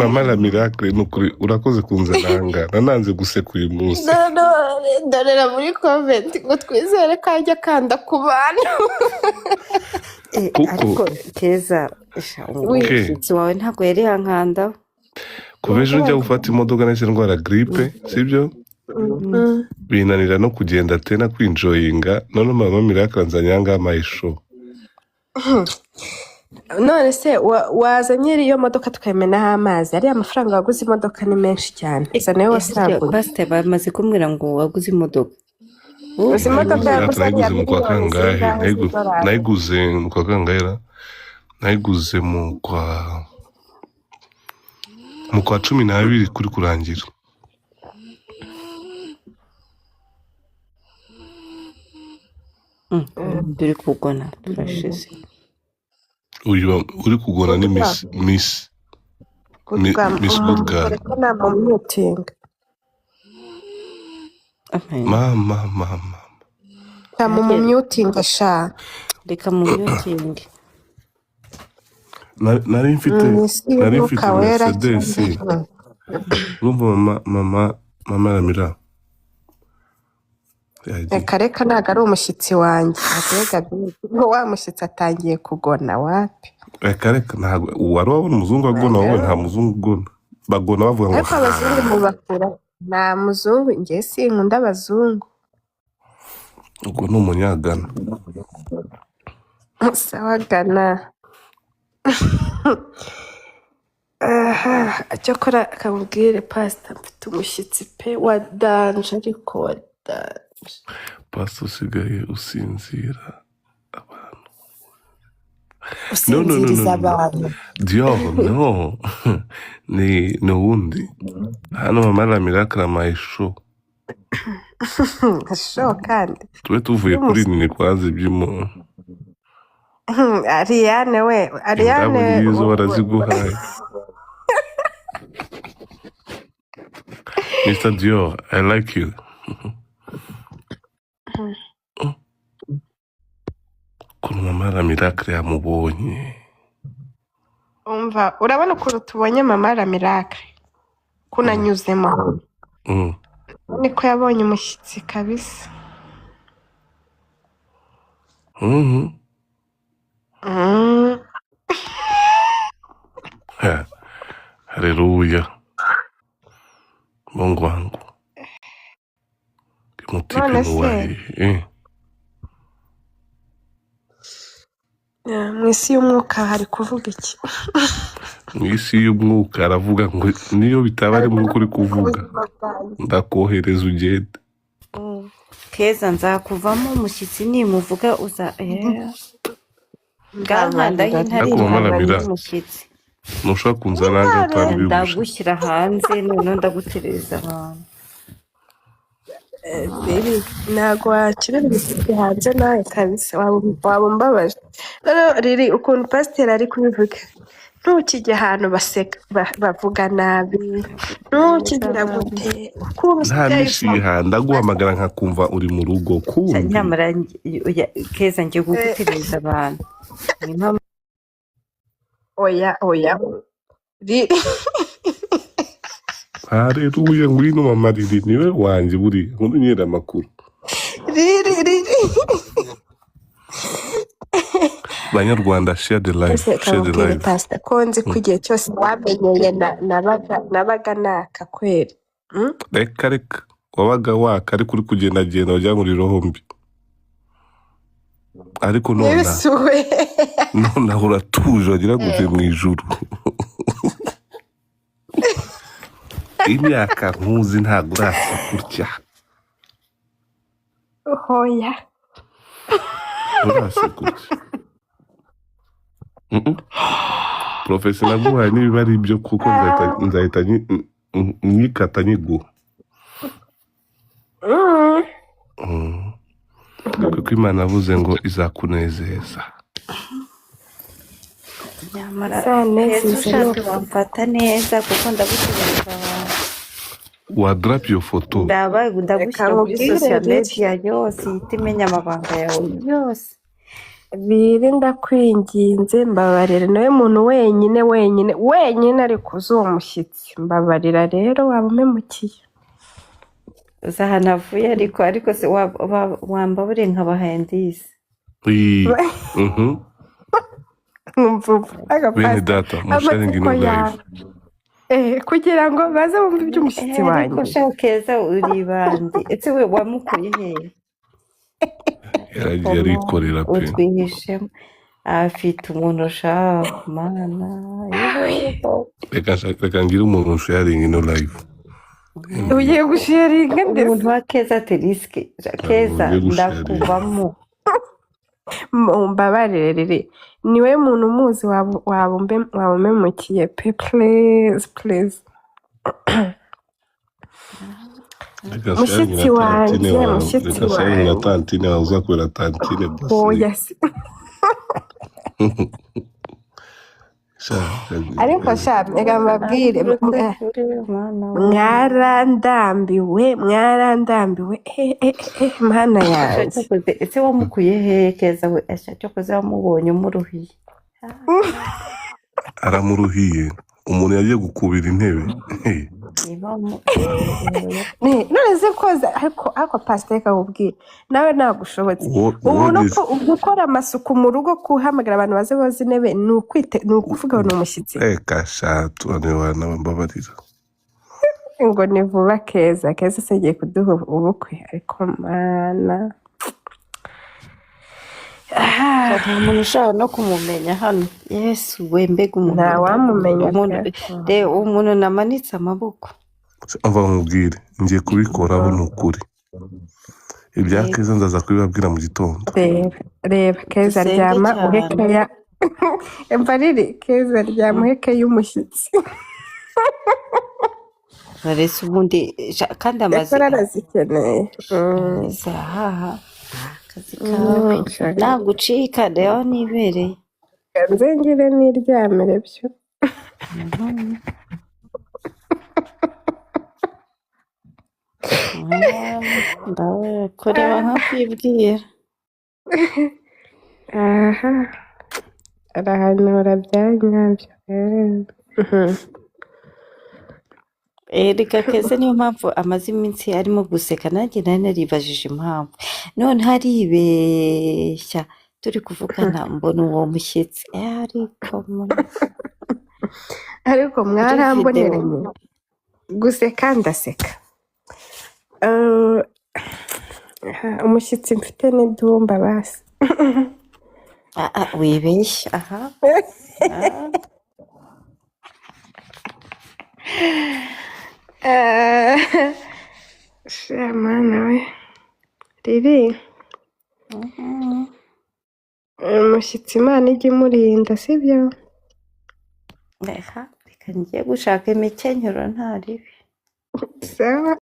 Mama la Miracle, ni ukuri urakoze kunzananga, nananze guseka uyu munsi. Dorera muri comment ngo twizere ko ajya akanda ku bantu. Kuko Ariko Keza sha, Oui. Ke umushyitsi wawe ntabwo yari yankandaho. Kuva ejo njya gufata imodoka nahise ndwara grippe, sibyo? Binanira no kugenda tena kwinjoyinga. None Mama Miracle anzanye ahangaha amayisho. None se wazanye iyo modoka tukayimenaho amazi? Ariya mafaranga waguze imodoka ni menshi cyane, zana ayo Ese iryo wasaguye. Pasiteri, bamaze kumbwira ngo waguze imodoka. Wowe Uzi imodoka Nayiguze yaguze rata, ariya nayiguze mu kwa miliyoni kangahe? zingahe z'idolari? Nayiguze mu kwa kangahe ra? Nayiguze mu kwa 12 kuri kurangira. Turi kugona turashize. Uyu uri kugona ni Good Miss girl. Miss Good Girl. Reka namumyutinga. Amen. Mama, mama. Namumyutinga sha. Reka mu myutingi. Nari mfite Mu isi nari mfite y'umwuka wera Mercedes. cyane. Urumva mama Ramira yagiye. Reka reka, ntabwo ari umushyitsi wanjye, mbega ngo wa mushyitsi atangiye kugona wapi? Reka reka, ntabwo wari wabona umuzungu agona wowe. Nta muzungu ugona, bagona bavuga ngo Ariko abazungu mubakura, nta muzungu, njye sinkunda abazungu. Ubwo ni umunyagana. Sawa gana. Aha cyakora kamubwire pasita, mfite umushyitsi pe wa danger, ariko wa danger. Pastor, usigaye usinzira abantu. No, no, no. Usinziriza No, no, no. abantu. Dior, no, ni uwundi hano. Mama la Miracle amaye show. Show kandi. Tube tuvuye kuri nini kwanza iby'umu Ariane we. Indabo Ariane. ngizo baraziguhaye. Mr Dior, I like you. Ukuntu Mama la Miracle yamubonye. Umva, urabona ukuntu tubonye Mama la Miracle ukuntu anyuzemo, niko yabonye umushyitsi kabisa. Ha, haleluya, Mungu wangu, umutipe. None se Nuwaye. Mu isi y'umwuka hari kuvuga iki? Mu isi y'umwuka aravuga ngo niyo bitaba ari Ari mwuka uri kuvuga ku kuvuga, buzima bwanjye. Ndakohereza ugende. Keza, nzakuvamo umushyitsi nimuvuga uza bwankandaho Nzamarira. intare Ariko Mama nkaba Ramira, n'umushyitsi. Ntushobora kunzana nanjye utambwiye umushyitsi. Ndagushyira hanze noneho ndagutereza abantu. Riri, ntabwo wakirira imisatsi hanze nawe kabisa, waba umbabaje. Noneho Riri, ukuntu pasiteri ari kubivuga, ntukijye ahantu baseka, bavuga nabi, ntukigira gute ukuntu Nta usigaye mishiha, ndaguhamagara nkakumva uri mu rugo kumbi. Nyamara oya, Keza, ngiye kugutereza abantu ni impamo. Oya oya, Riri. Hareruya, ngwino mama Riri, niwe wanjye buriya nkuru nyera amakuru. Riri, Riri. Banyarwanda, share the life. Ese Share the kamubwire life. pasita, ko nzi ko igihe cyose wamenyeye nabaga naka kweri? Reka reka, wabaga waka ariko uri kugendagenda wagira ngo uri roho mbi, ariko nona Yesu we! Nonaha uratuje wagira ngo uvuye mu ijuru. Imyaka nkuzi ntabwo urasa gutya. Hoya. Urasa gutya. Profesi naguhaye niba ari ibyo kuko nzahita nyikata nyiguha. Kuko Imana yavuze ngo izakunezeza. Nyamara Keza, Izanezeze. ushatse Nuko wamfata neza kuko ndagutegereza abantu. Wadrap iyo foto. Ndaba Reka ndagushyira muri nkubwire social Riri. media yose ihita imenya amabanga yawe yose. Riri ndakwinginze, mbabarira, niwe muntu wenyine wenyine wenyine ariko uzi uwo mushyitsi. Mbabarira rero, waba umpemukiye. Uzi ahantu avuye, ariko se wambaburiye nkabahaye ndisi. Ii, mhm. Nkumva ubu Bene agapasi data, musharingi amatsiko ino live. yawe. Kugira ngo baze bumve iby'umushyitsi Ariko wanjye. sha Keza, uri bandi, ese we wamukuye hehe? Yaragiye arikorera pe. Utwihishemo, afite umuntu ushaka mana. Reka ngire umuntu sharingi ino live. Ugiye gusharinga ndetse. Umuntu wa Keza terisike. Ntabwo Keza, ngiye gusharinga. ndakuvamo. Mumbabarire riri, niwe muntu umuzi, waba umpemukiye pe. Please, please. Reka sharingi Mushyitsi na tantine wanjye, wawe. mushyitsi Reka sharingi na wanjye. tantine wawe, uzakubera tantine basi. Oya se. Sha, Ariko sha, reka mbabwire, Mana we. Mwarandambiwe, mwarandambiwe. Eh, mana Sha, yanjye. cyokoze ese wamukuye hehe Keza we? Sha, cyokoze wamubonye umuruhiye. Aramuruhiye, umuntu yagiye gukubira intebe. Niba mu None se koza, ariko pasiteri, kakubwira nawe nagushobotse. Ubu no gukora amasuku mu rugo, guhamagara abantu baze boza intebe, ni ukwite, ni ukuvuga ngo ni umushyitsi. Reka sha, turane mbabarira. Ngo ni vuba. Keza, Keza se agiye kuduha ubukwe, ariko mana. Sha, nta muntu ushobora no kumumenya hano. Yesu we, mbega umuntu! Ntawamumenya Umuntu pe. Reba umuntu namanitse amaboko. Umva nkubwire, ngiye kubikoraho, ni ukuri. Ibya Keza ndaza kubibabwira mu gitondo. Reba, reba Keza. Dusenge Ryama cyane. uhekeya mbarire. Keza, ryama uhekeye umushyitsi. Barese ubundi kandi amaze Yakora arazikeneye. Ahaha, akazi kawe. Shaka. Nagucika, reba nibereye. Nze ngire niryamire byo. Ndawe kureba nkakwibwira. Aha arahanura bya nyabyo. Reka Keza, niyo mpamvu amaze iminsi arimo guseka. Nanjye nari naribajije impamvu, none haribeshya turi kuvugana mbona uwo mushyitsi. Ariko Ariko kuri videwo mwaramboneranye, guseka ndaseka. Aha, umushyitsi mfite ni Dumba basi. Ah, ah, wibeshya aha. Sha mana we, riri umushyitsi, Imana ijya imurinda, sibyo? Reka, reka ngiye gushaka imikenyero nta ribi. Sawa.